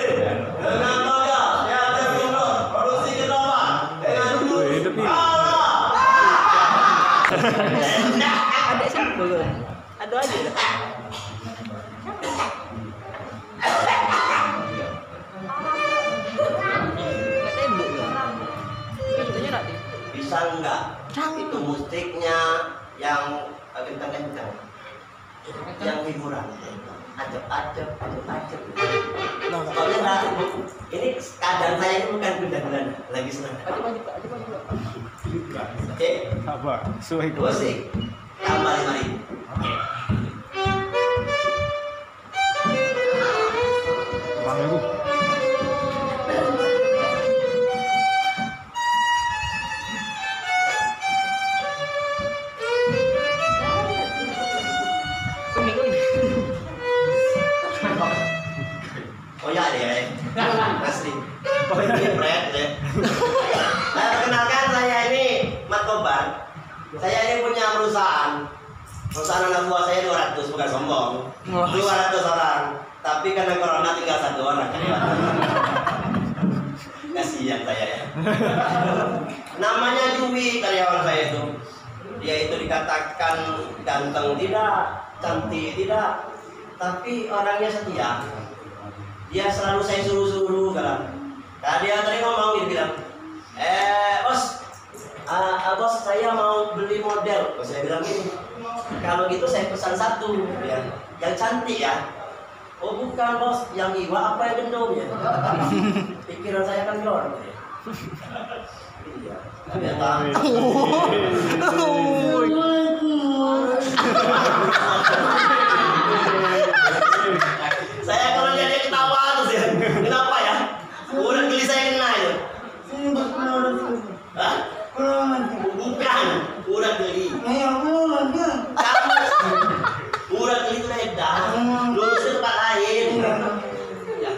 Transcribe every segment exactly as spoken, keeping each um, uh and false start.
Dengan bangga, saya akan membuat produksi kedalaman dengan judul Wih, tapi Kalah. Adik siapa tu? Ada aja dah. Nak tembok ke? Kita tanya nak dia. Bisa enggak? Jangan. Itu musiknya yang kencang-kencang. Yang hiburan. Ajak-ajak, ajak-ajak. Nah, pokoknya nah, ini keadaan saya ini bukan gunda-gulana, lagi senang. Ada maju, Pak, ada maju, Pak. Oke? Apa? Suai. Musik. Tambah lima ribu. Oke. Bang Ibu. Koyak dia, eh. Asli. Koyak dia, pret, eh. Nah, perkenalkan, saya ini Mat Kobar. Saya ini punya perusahaan. Perusahaan anak buah saya dua ratus, bukan sombong. Wah. Dua ratus orang. Tapi karena corona tinggal satu orang karyawan. Kasihan saya ya. Namanya Jui karyawan saya itu. Dia itu dikatakan ganteng tidak, cantik tidak, tapi orangnya setia. Dia selalu saya suruh-suruh, kawan. Nah, dia tadi ngomong, dia bilang, "Eh, bos, ah, ah, bos, saya mau beli model." Oh, saya bilang gini, "Kalau gitu saya pesan satu, ya, yang cantik ya." "Oh, bukan, bos, yang iwak apa yang gendong ya?" Pikiran saya kan jorok. Iya. Ternyata. Saya kalau jadi ketawa terus ya. Kenapa ya? Urat geli saya kena itu. Hah? Bukan. Urat geli. Kamu. Urat geli itu beda. Lurus ke tempat lain. Ya.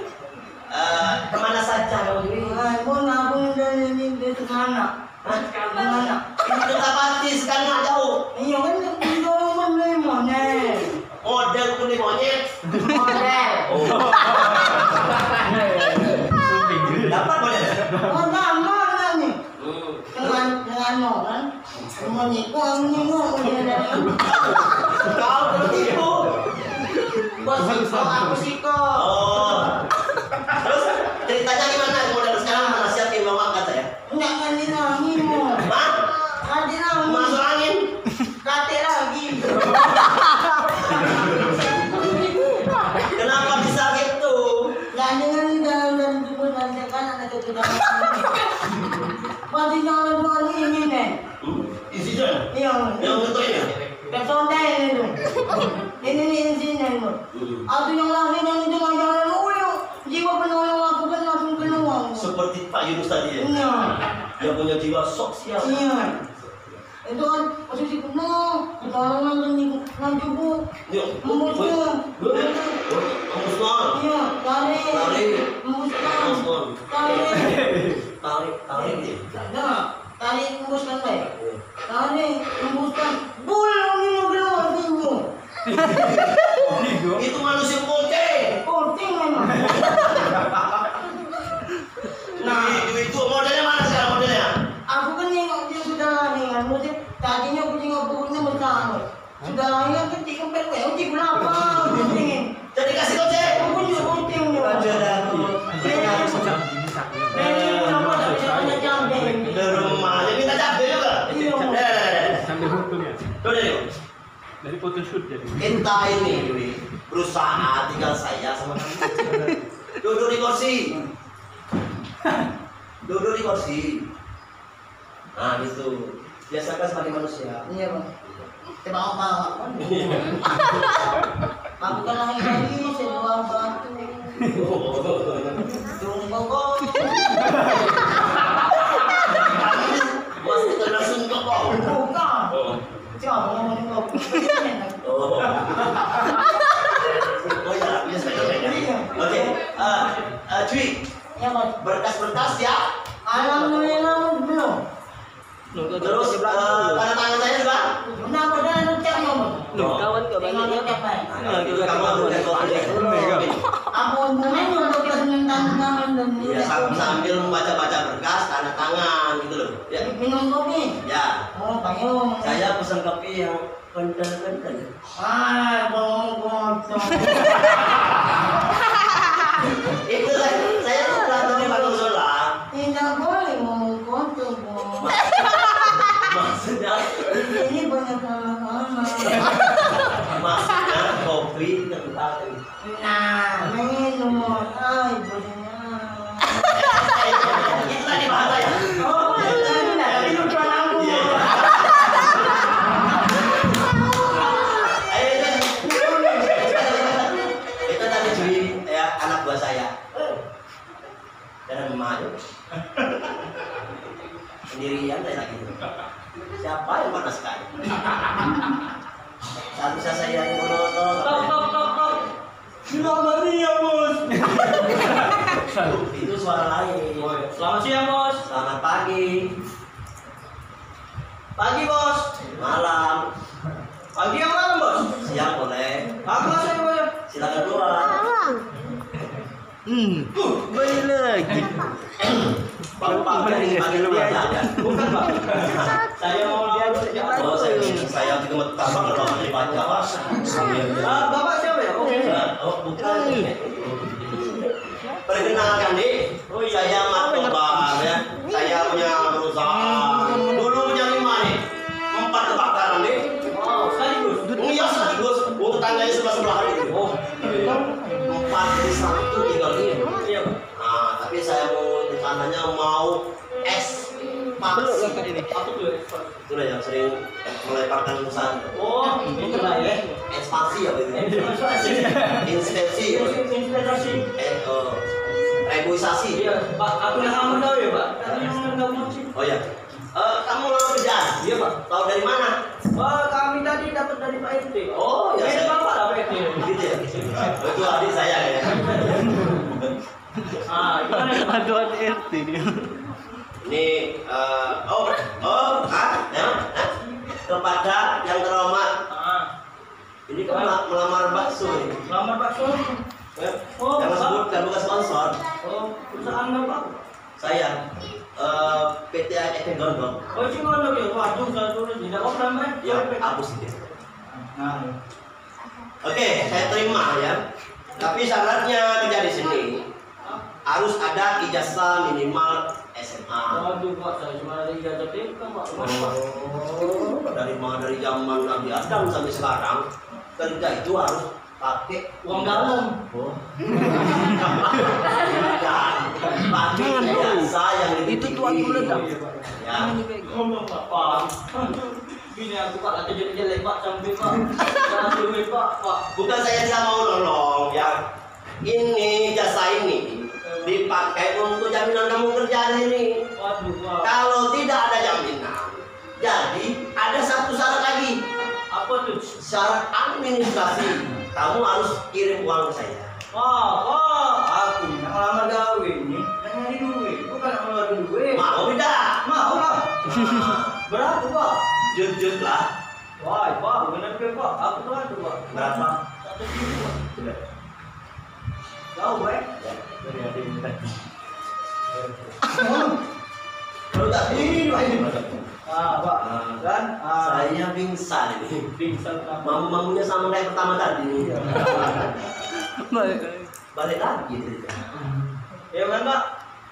Eh, kemana saja kamu ini? Ai, mun aku dari, dari Tengganak. Hah? Tengganak. Ini Kertapati, Tengganak jauh. Iya, kan, itu kan beli monyet. Model pun beli monyet. Model. Oh. Dapat model? Oh, sama kan ni. Hmm. Dengan, dengan no, kan? Cuma ni, kau ni, no, model. Kau tertipu. Bos, kau aku siko. Oh. Terus, ceritanya gimana? Model sekarang mana? Siap di bawah kata ya? Enggak, kan ni, no, ni, no. Hah? Kan ni, no, ni. Masuk angin. Katik lagi. Kenapa bisa gitu? Lah, dengan ni dalam dan jumpa dan tekan ada ketudahan. Pasti jangan lupa ni, ini, nih. Hmm? Isinya? Iya. Yang bentuk ini? Personel itu. Ini nih isinya, Bu. Hmm. Aku yang lahir dan itu ngajaran, oh, ya. Jiwa penolong aku kan langsung keluar. Seperti Pak Yunus tadi, ya? Iya. Dia punya jiwa sok siap. Iya. Itu kan posisi penuh, pertolongan kan ni, kan cukup. Yuk, embusnya. Embusnya. Iya, tarik. Tarik. Embuskan. Embuskan. Tarik. Tarik, tarik, ya. Nah, tarik, embuskan, baik. Iya. Tarik, embuskan. Bul, ini mau keluar, bingung. Itu manusia putih. Putih memang. Nah, itu, itu modelnya mana sekarang modelnya? Aku kan nengok dia sudah lahir kan, mesti tadinya aku tengok perutnya besar. Sudah lahir kan kecil kempet, weh, uji berapa? Jadi kasih kau cek. Aku punya putih ni. Raja Datu. Eh, eh, kenapa tak bisa banyak cabai? Dari rumah, dia minta cabai juga. Iya. Dah, dah, dah, dah. Sambil hukum ya. Tuh, dah, yuk. Dari photoshoot jadi. Kita ini, Dwi, berusaha tinggal saya sama kamu. Duduk di kursi. Duduk di kursi. Nah, gitu. Biasakan sebagai manusia. Iya, Bang. Coba apa, Bang? Aku kan lahir dari sebuah batu. Tunggu, Bang. Bos, kita langsung ke Bang. Bukan. Oh. Siapa ngomong kau? Oh. Oh ya, biasa ya. Iya. Oke. Eh, eh, Cui. Ya, Bang. Berkas-berkas ya. Alhamdulillah belum. Terus eh, tanda tangan saya sudah. Kenapa dah ucap ngomong? Loh, kawan kau balik ya. Nah, itu kamu udah kau. Apa hubungannya udah kau sementara? Iya, sam- sambil membaca-baca berkas, tanda tangan gitu loh. Ya. Minum kopi? Ya. Oh, payung. Saya pesan kopi yang kental-kental. Ah, bau kotor. Itu saya, saya tuh pernah tadi Pak Kusula. Tidak boleh ngomong kotor, Bos. Maksudnya? Di sini banyak anak-anak. Maksudnya kopi kental. Nah, minum, ay, bosnya. Itu tadi bahasa ya? Oh, itu tadi, nah, tadi lucuan aku. Iya, iya. Ayo, itu. Itu tadi Jui, ya, anak buah saya. Dalam rumah aja. Sendirian saya lagi. Siapa yang panas sekali? Satu saya yang menonton. Tok, tok, tok, tok. Selamat ya, Bos. Itu suara lain. Oh, iya. Selamat siang, Bos. Selamat pagi. Pagi, Bos. Malam. Pagi yang malam, Bos. Siang boleh. Apa saya boleh? Silakan keluar. Hmm, baik lagi. Bapak, bapak, bapak, bapak, bapak. Bukan, Pak. Saya mau lapor. Oh, saya, saya gemetar banget kalau dibaca, Pak. Ah, Bapak siapa ya? Oh, bukan. Oh, bukan. Perkenalkan, Dik. Oh, iya. Saya Mat Tobar, ya. Saya punya perusahaan. Dulu punya lima, nih. Empat kebakaran, Dik. Wow, sekaligus? Iya, sekaligus. Oh, tetangganya sebelah-sebelahan itu. Oh. Empat di satu tinggal dia. Iya, Pak. Nah, tapi saya mau rencananya mau ekspansi. Apa tuh ekspansi? Itulah yang sering melebarkan usaha. Oh, itulah ya. Ekspansi apa itu? Ekspansi. Inspeksi. Inspeksi. Eh, oh. Reboisasi. Iya, Pak. Aku yang ngambil tahu ya, Pak. Aku yang ngambil tahu. Oh, iya. Eh, kamu lama kerjaan? Iya, Pak. Tahu dari mana? Oh, kami tadi dapat dari Pak R T. Oh, ya, saya Bapak lah Pak R T. Gitu ya? Itu adik saya ya. Ah, gimana? Aduh, adik R T dia. Ini, eh, oh, oh, ah, ya, ah. Kepada yang terhormat. Ah. Ini kan mela- melamar bakso ini. Melamar bakso? Eh, oh, jangan sebutkan, bukan sponsor. Oh, perusahaan apa? Saya, eh, P T A F M Gondok. Oh, itu Gondok ya? Waduh, saya tulis. Tidak apa namanya? Ya, hapus itu. Nah. Oke, saya terima ya. Tapi syaratnya kerja di sini harus ada ijazah minimal S M A. Waduh, Pak, saya cuma ada ijazah T K, Pak. Kenapa, Pak? Oh, dari mana, dari zaman Nabi Adam sampai sekarang, kerja itu harus pakai uang dalam. Oh. Bukan. Pakai ijazah yang lebih tinggi. Itu tuan meledak. Ya. Ngomong, Pak. Bini aku, Pak, kata jelek-jelek, Pak, sampai, Pak. Sampai, Pak, Pak. Bukan saya tidak mau nolong, ya. Ini, jasa ini dipakai untuk jaminan kamu kerja di sini. Waduh, Pak. Kalau tidak ada jaminan, jadi ada satu syarat lagi. Apa tuh? Syarat administrasi. Kamu harus kirim uang ke saya. Wah, wah, aku ni nak ngelamar gawe ni, nak nyari duit, bukan nak ngeluarin duit. Mau tidak? Mau lah. Berapa, Pak? Jujur lah. Wah, Pak, bukan duit, Pak. Aku tuh ada, Pak. Berapa? Satu juta, Pak. Sudah. Jauh, eh? Ya, dari hati minta. Kalau tak ini, Pak, ini, Pak. Ah, Pak. Ah, kan? Ah. Saya pingsan ini. Pingsan kenapa? Mamu-mamunya sama kayak pertama tadi. Iya. Balik lagi. Balik lagi cerita. Ya kan, Pak?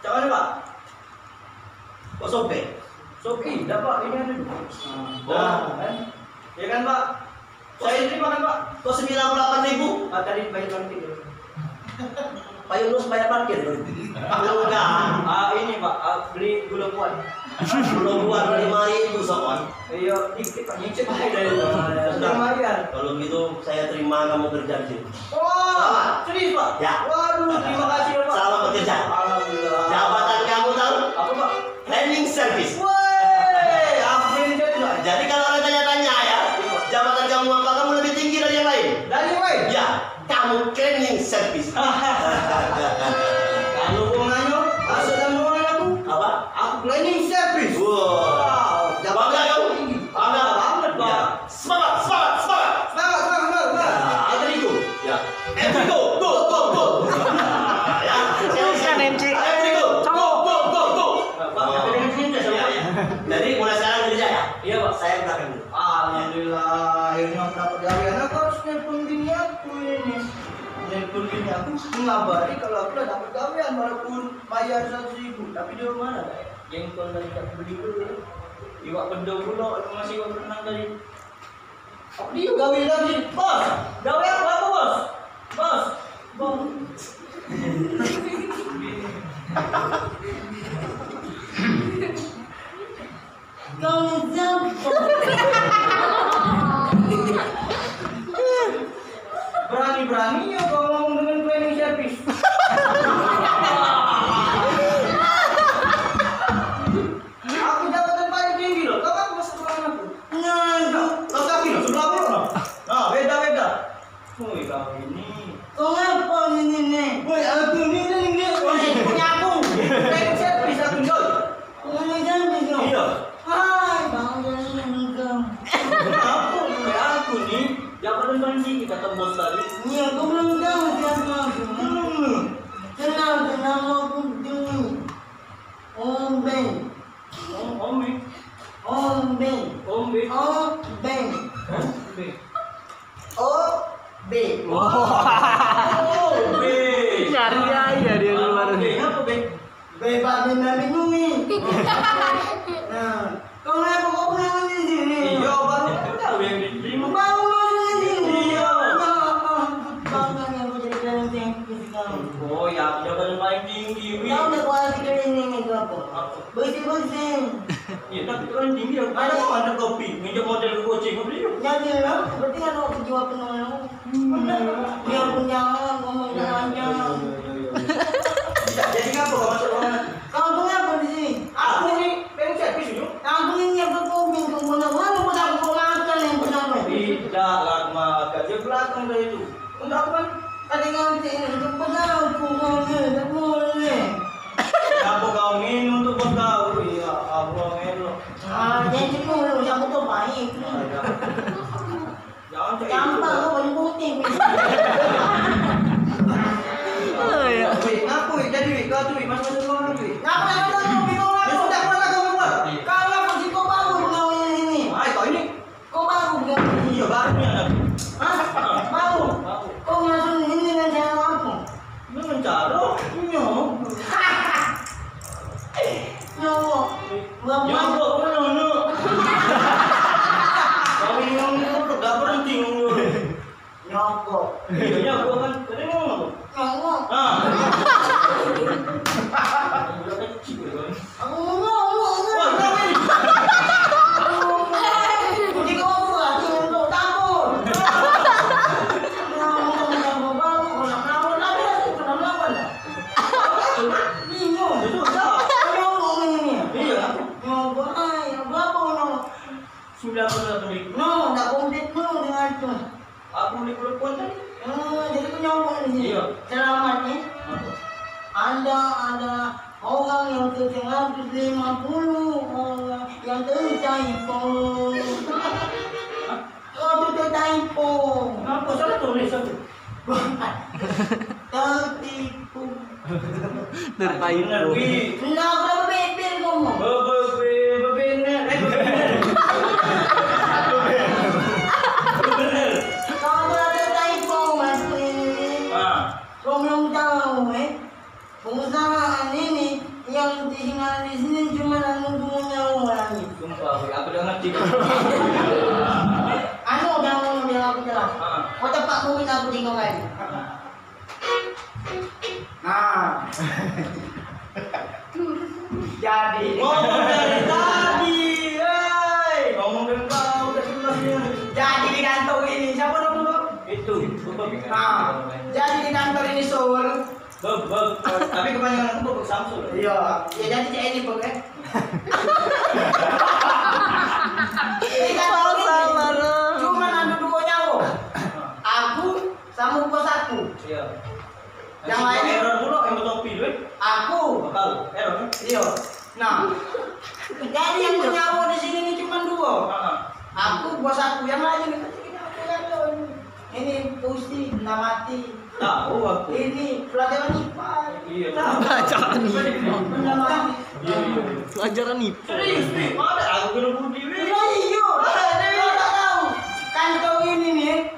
Cak mana, Pak? Kok sobek? Sobek, dah, Pak. Ini ada. Oh. Nah, kan? Ya kan, Pak? Saya ini makan, Pak. Kok sembilan puluh delapan ribu? Ah, tadi bayar parkir. Pak Yunus bayar parkir, Bang? Enggak. Ah, ini, Pak, ah, beli gula buat. Gula buat lima ribu, sopan. Iya, dikit, Pak, nyicip aja dari. Sudah. Lumayan. Kalau gitu, saya terima kamu kerja di sini. Wah, serius, Pak? Ya. Waduh, terima kasih ya, Pak. Selamat bekerja. Alhamdulillah. Jabatan kamu tahu? Apa, Pak? Cleaning service. Woi, aku ini jadi, Pak. Jadi kalau orang tanya-tanya ya, jabatan kamu apa, kamu lebih tinggi dari yang lain. Dari yang lain? Ya, kamu cleaning service. Kalau mau nanya, masuk dalam ruangan aku. Apa? Aku cleaning service. Wow, jabatan tinggi. Bangga kamu? Bangga. Bangga banget, Pak. Ya. Semangat, semangat, semangat. Semangat, semangat, semangat, semangat. Ya, Enrico. Ya. Enrico, go, go, go. Ya, siap, siap. Jadi mulai sekarang kerja ya? Iya, Pak. Saya berangkat dulu. Alhamdulillah, akhirnya aku dapat gawean. Aku harus nelpon bini aku ini. Nelpon bini aku, ngabari kalau aku lah dapat gawean walaupun bayar seratus ribu, tapi dia marah, Pak. Jengkol tadi tak beli dulu. Iwak pedo pula, masih iwak berenang tadi. Aku dia gawe lagi. Bos, gawe apa aku, Bos? Bos, Bos. Kau ni siapa? Berani-beraninya kau ngomong dengan cleaning service. Aku jabatan paling tinggi loh. Kau apa maksud kau dengan aku? Nah, kau kaki loh, sebelah aku loh. Nah, beda, beda. Woi, kau ini. Kau ngapa ini nih? Woi, aku ni dah ni. Woi, punya aku. Cleaning service aku, Jol. Cleaning service, no? Iya. Hai, bang, jangan ngomong. Kenapa? Woi, aku ni. Jabatan paling tinggi, kata bos tadi. Iya, aku belum tahu siapa aku. Hmm. Kenal, kenal aku dulu. Ombe. Om-, ombe. Ombe. Ombe. Ombe. Hah? Ombe. O B. Oh. Ombe. Nyari aja dia keluar. Ombe. Apa, Be? Be, Pak Bin Nabi Numi. Nah, kau ngapa kau pulang di sini? Iya, baru kau tahu yang di sini. Baru masuk di sini. Iya. Ya Allah, bangga yang kau jadi dalam tempo sekarang. Oh, ya, jabatan paling tinggi, Wi. Kau udah kuat sekali ini, apa? Apa? Bersih-bersih. Iya, tapi orang tinggi yang ada mana kopi, minjem model kucing, apa dia? Jadi lah, seperti anak pejuang penolong. Hmm. Dia pun jangan ngomong aja. Iya, iya, iya, iya. Jadi ngapa kau masuk ruangan? Kau tu ngapa di sini? Aku ni pengen servis tu. Aku ni nyapa kopi, kau pernah mana pun aku makan yang pernah. Tidak lah, makan. Dia belakang dari tu. Untuk apa? Tadi nganti ini, tak pernah aku ngomel, tak boleh. Kenapa kau minum tu kau tahu? Ya Allah, elok. Ah, jangan cemburu, siapa tu baik. Jangan cakap. Campak kau baju putih. Oh, ya. Weh, ngapa, weh? Jadi, weh, kau tu, weh, masuk, masuk ruangan tu, weh. Ngapa, ngapa, ngapa, ngapa, ngapa? Ya sudah, keluar lah, keluar, keluar. Kau ngapa sih, kau baru pegawai ini? Ai, kau ini. Kau baru bukan? Iya, baru ni anak. Hah? Baru? Baru. Kau masuk ini dengan cara apa? Dengan cara? Iya. Nyogok. Nyogok, mana, nak? Kau ini nyogok, dah berhenti nyogok. Nyogok. Iya, nyogok kan. Tadi ngomong apa? Nyogok. Ah. Budak kecil kan. Aku ngomong, ngomong, ngomong. Wah, kenapa ni? Aku ngomong. Aku ngomong, aku ngomong, takut. Ngomong, ngomong, ngomong, ngomong, ngomong, ngomong, ngomong, ngomong. Bingung. Itu dah. Ngomong ini. Iya. Ngomong, ai, berapa ngomong? Sudah, sudah, sudah. No, dah komplit no dengan tu. Aku beli perempuan tadi. Oh, jadi kau nyogok di sini. Iya. Selamat, ya. Apa? Ada, ada orang yang ke seratus lima puluh, orang yang tertypo. Hah? Kau tu tertypo. Kenapa salah tulis aku? Tertipu. Tertipu. Bener, Wi. Nah, kau bebel kau. Be-, be-, be-, bebener. Eh, bebener. Bebener. Kau tu ada typo, Mas Tri. Ah. Kau belum tahu, eh? Pengusaha ini yang tinggal di sini cuma anu dua nyawa lagi. Sumpah, Wi, aku dah ngerti. Anu, jangan ngomong, biar aku jelas. Ah. Kau cepat mungkin aku tinggal lagi. Nah. Jadi. Ngomong dari tadi, hei. Ngomong dari tadi, udah jelas dia. Jadi di kantor ini, siapa nama kau? Itu, Bebek. Nah, jadi di kantor ini, Sul. Bebek. Tapi kepanjangan aku Bebek Samsul. Iya. Ya, jadi cek ini, Bebek, eh. Di kantor ini, cuma ada dua nyawa. Aku Sama bos aku. Iya. Yang lain error pula yang betopi tu, eh? Aku. Bakal error, eh? Iya. Nah. Jadi yang bernyawa di sini ni cuma dua. Heeh. Aku, bos aku, yang lain ni. Ini pusing, nak mati. Tahu aku. Ini pelajaran ipa. Iya. Tahu. Pelajaran ipa. Pelajaran ipa. Serius nih, mana aku kena budi, weh. Lah, iya. Ada yang tak tahu. Kantong ini nih,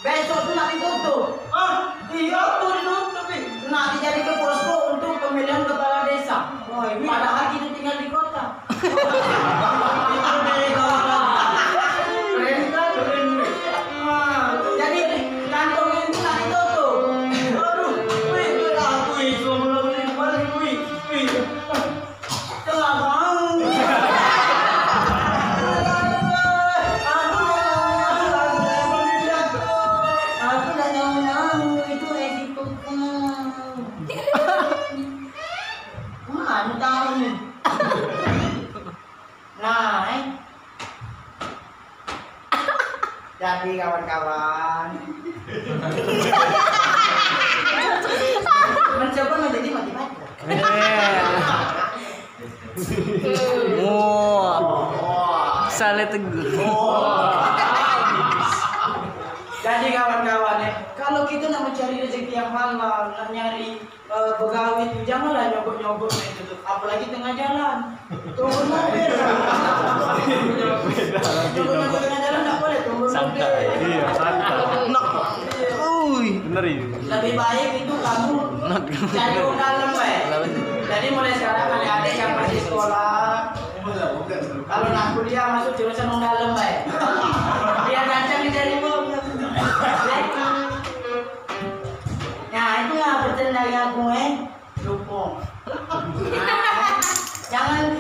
besok tuh nak ditutup. Ah, iya, tuh ditutup nih. Nak dijadikan posko untuk pemilihan kepala desa. Wah, ini. Padahal kita tinggal di kota. Itu beda lagi. Keren kan? Keren. Wah, jadi kantong ini nak ditutup. Aduh, wih, wih, aku itu, wih, wih, wih. Telah bang. Aku dah nyawa-nyawa, itu resiko kau. Mana tahu ni? Nah, eh. Jadi kawan-kawan. Mencoba menjadi motivator. Wah. Salah tegur. Jadi kawan-kawan ya, kalau kita nak mencari rezeki yang halal, nak nyari eh, begawe tu janganlah nyogok-nyogok mak itu tu, apalagi tengah jalan. Turun mobil. Nyogok-nyogok tengah jalan tak boleh, turun mobil. Santai. Iya, santai. Nak. Ui. Bener itu. Lebih baik itu kamu cari wong dalam bae. Jadi mulai sekarang adik-adik yang masih sekolah, kalau nak kuliah masuk jurusan wong dalam bae. Biar gancang dicari wong. Nah, itu lah percaya dari aku, eh. Dukung. Jangan